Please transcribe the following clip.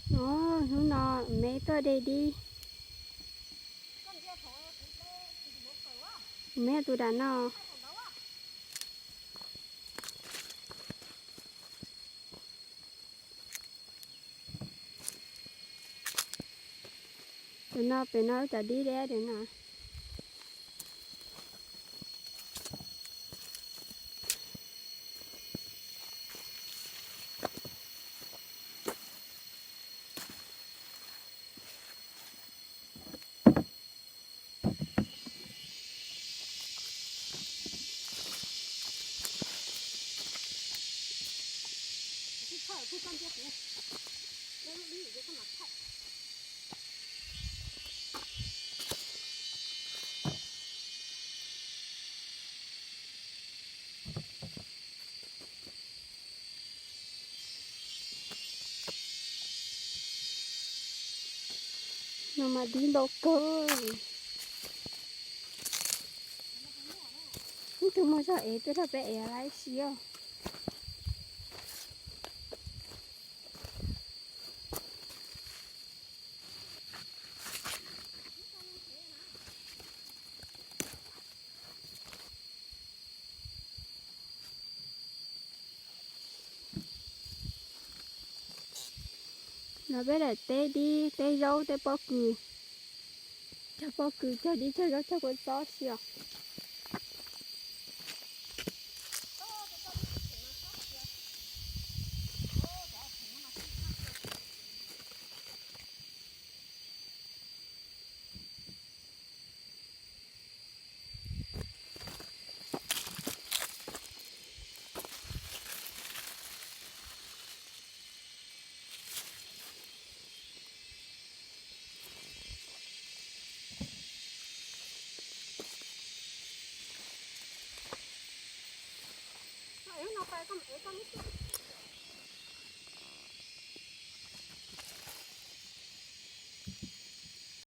Hnub no me tuaj de dib. Me tus dam no. Tus no pem no cov dib deb tus no. No mas dib ntau kawg. Ib tug muaj zog ev tuaj rau peb ev laiv si os. No peb daim teb dib, teb zaub, teb pob kws. Cog pob kws, cog dib, cog zaub, cog kua txob si os. Koj ev no pais, koj ev koj lub xwb.